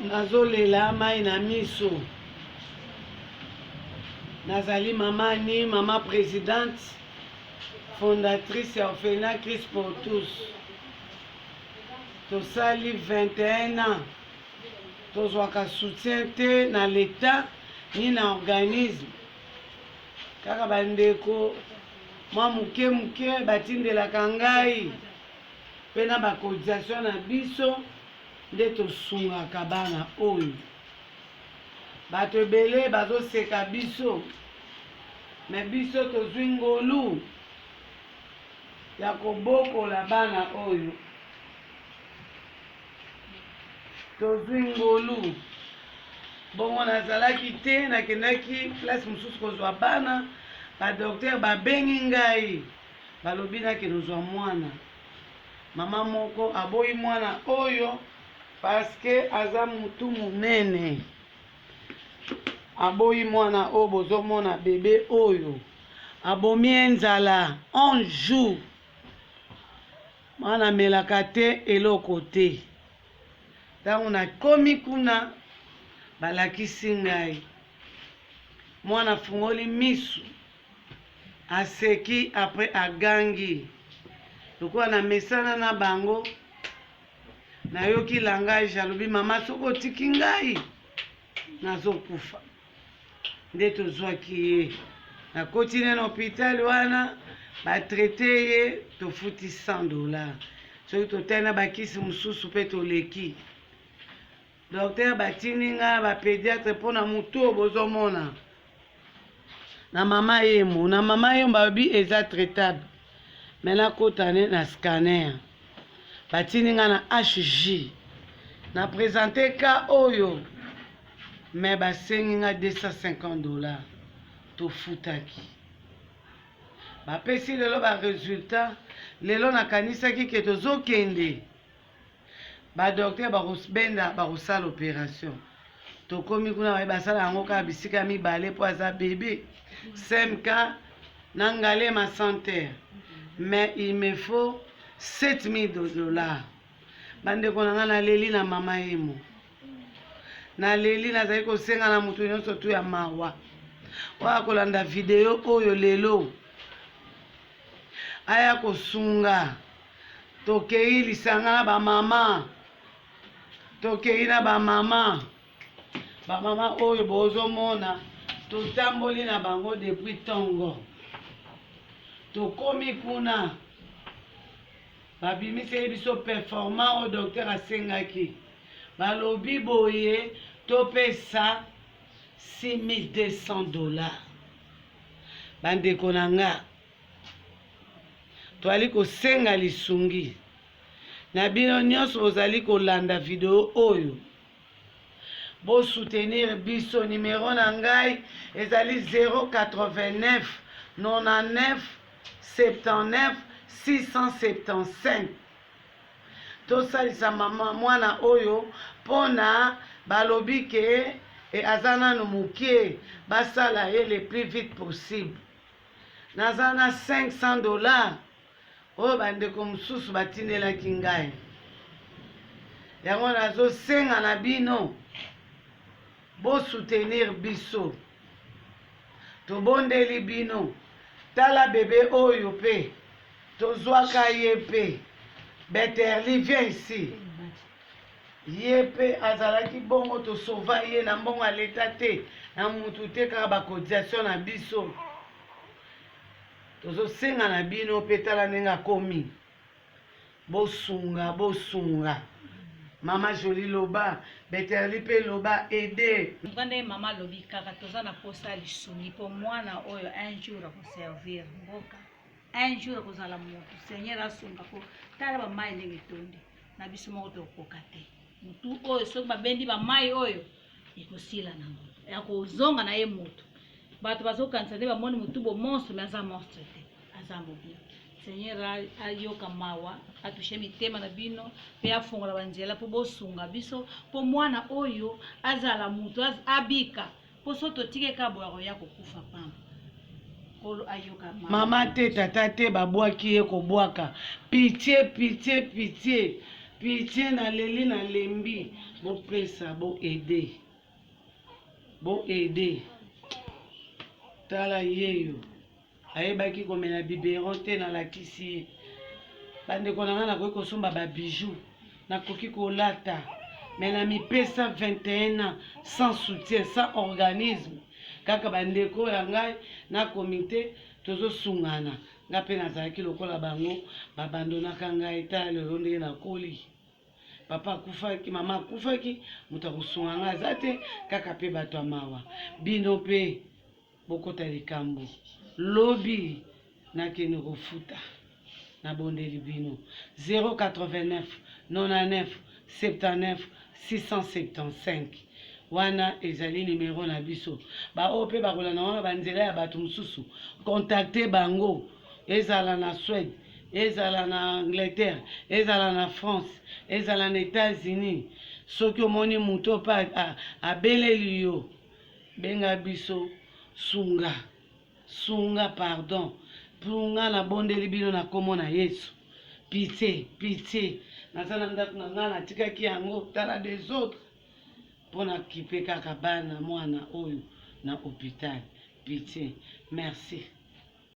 Nazolela mai na miso. Nazali mama ni mama presidente fondatrice ya orphelinat Christ pour tous. Tosali 21 ans tozwaka soutien te na l'etat ni na organisme kaka bandeko mwa moke moke batindelaka ngai mpe na ba cotisation na biso nde tosungaka bana oyo. Bato ebele bazoseka biso, me biso tozwi ngolu ya kobokola bana oyo. Tozwi ngolu. Bongo nazalaki te, nakendaki place mosusu kozwa bana, ba docteur babengi ngai, balobi nakende kozwa mwana. Mama moko aboyi mwana oyo parce que aza mutu munene. Aboyi mwana oyo bozomona bebe oyo. Abomi ye nzala 11 jours. Mwana amelaka te eloko te. Ntango nakomi kuna balakisi ngai mwana afungoli misu Aseki après agangi. Lokola na mesana na bango, nayoki langage alobi mama soki otiki ngai nazokufa. Nde tozwaki ye. Nakoti ne na hôpital wana ba traite ye tofuti 100 dollars. Soki totali na bakisi mosusu mpe toleki. Docteur batindi nga ba pediatre mpo na motu oyo bozomona. Na mama yemo na mama yemo balobi eza traitable mais nakota ne na scanner batindi nga na HJ na presente cas oyo mais basengi nga 250 dollars tofutaki bapesi lelo ba resultat lelo nakanisaki ke tozokende ba docteur bakobenda bakosala operation tokomi kuna baye basala yango kaka bisika mibale mpo aza bebe cmk na Ngaliema Center mais il me faut 7000 dollars. Bandeko na ngai, naleli na mama yemo, naleli. Nazali kosenga na moto nyonso tu ya mawa oyo akolanda video oyo lelo aya kosunga. Tokei lisanga na bamama, tokei na bamama, bamama oyo bozomona, totamboli na bango depuis ntongo. Tokomi kuna, babimiseli biso performant oyo docteur asengaki. Balobi boye topesa 6200 dollars. Bandeko na nga, toali kosenga lisungi na bino nyonso bozali kolanda video oyo, bosoutenir biso. Numero na ngai ezali 089 99 79 675. Tosalisa mama mwana oyo mpona balobi ke e, aza nanu moke, basala ye le plus vite possible. Naza na 500 dollars oyo bandeko mosusu batindelaki ngai yango. Nazosenga na bino bosoutenir biso, tobondeli bino. Tala bebe oyo mpe tozwaka ye mpe Beterli, viens ici. Ye mpe azalaki bongo, tosauva ye na mbongo ya leta te, na mutu te, kaka bacotisation na biso. Tozosenga na bino mpe, tala ndenge akomi, bosunga, bosunga. Mama Joli, loba. Beterli mpe loba, aide. Nga nde mama alobi kaka toza na posa ya lisungi mpo mwana oyo un jour akoservir mboka, un jour akozala motu. Seigneur asunga mpo tala bamai ndenge etondi na biso moko tokoka te. Motu oyo soki babendi bamai oyo ekosila nango, akozonga na ye motu. Bato bazokanisa nde bamoni motu bo monstre, mais aza monstre te, aza mobile. Seigneur ayoka mawa, atouche mitema na bino mpe afongola banzela mpo bosunga biso mpo mwana oyo azala motu, abika, mpo so totike ka boye akoya kokufa pamba. Nkolo ayoka mawa. Mama te tata te babwaki ye kobwaka pitie pitie pitie pitie naleli nalembi bopesa bo aide bo aide tala yeyo ayebaki komela biberon te nalakisi ye bandeko na ngai nakoki kosomba ba bijoux nakoki kolata mais na mipesa 21 ans sans soutien sans organisme kaka bandeko ya ngai na comité tozosungana nga mpe nazalaki lokola bango babandonaka ngai tala lelo ndenge nakoli papa akufaki mama akufaki moto akosunga ngai aza te kaka mpe bato ya mawa bino mpe bokota likambo lobi nakende kofuta nabondeli bino 089 99 79 675 wana ezali numero na biso baoyo mpe bakolanda wana banzela ya bato mosusu contacte bango ezala na Suède ezala na Angleterre ezala na France ezala na États-Unis soki omoni moto mpe abeleli yo benga biso sunga sunga pardon sunga nabondeli bino na nkombo na Yesu pitie pitie naza na ndako na ngai natikaki yango tala des autres mpo nakipe kaka bana mwana oyo na hôpital pitie merci.